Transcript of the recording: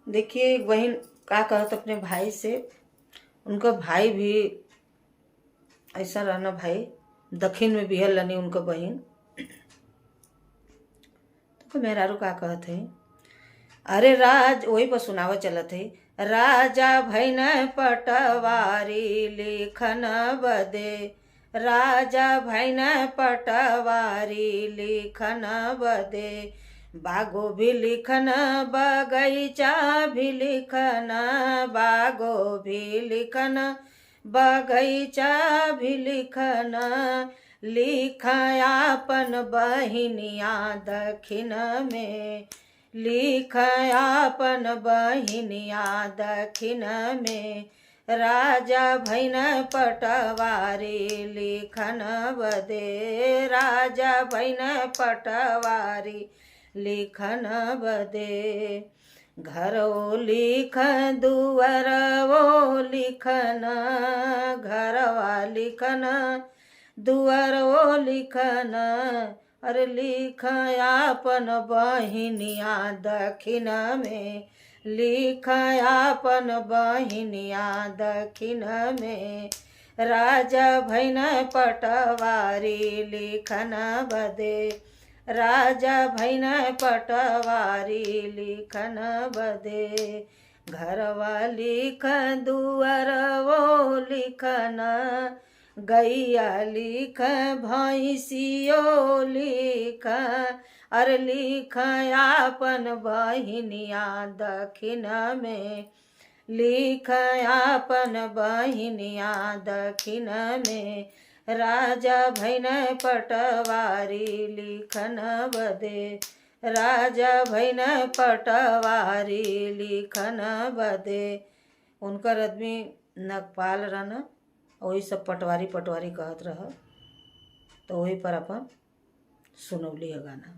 देखिए एक बहन का कहत अपने भाई से, उनका भाई भी ऐसा रहना भाई दक्षिण में बिहल रहनी उनका बहन। तो मेहरारू का कहत है, अरे राज वही पर सुनावा चलत है। राजा भैन पटवारी लिखन बदे, राजा भैन पटवारी लिखन बदे, बागो भी लिखन बगैचा भी लिखन, बागो भी लिखन बगैचा भी लिखन, लिख आपन बहिनिया दक्षिण में, लिख आपन बहिनिया दक्षिण में, राजा भैन पटवारी लिखन बदे, राजा भैन पटवारी लिखन बदे, घरो लिख दुअरवो लिखन, घरवा लिखन दुअरवो लिखन, अरे लिख आपन बहिनिया दक्षिण में, लिख आपन बहिनिया दक्षिण में, राजा भैन पटवारी लिखन बदे, राजा भैन पटवारी लिखन बदे, घरवा लिख दुअरवो लिखन, गैया लिख भैंसियो लिख, अरे लिख आपन बहिनिया दक्षिण में, लिख आपन बहिनिया दक्षिण में, राजा भैन पटवारी लिखन बदे, राजा भैन पटवारी लिखन बदे। उनकर आदमी नगपाल रहन, वही सब पटवारी पटवारी कहत रह, तो वही पर अपन सुनौली है गाना।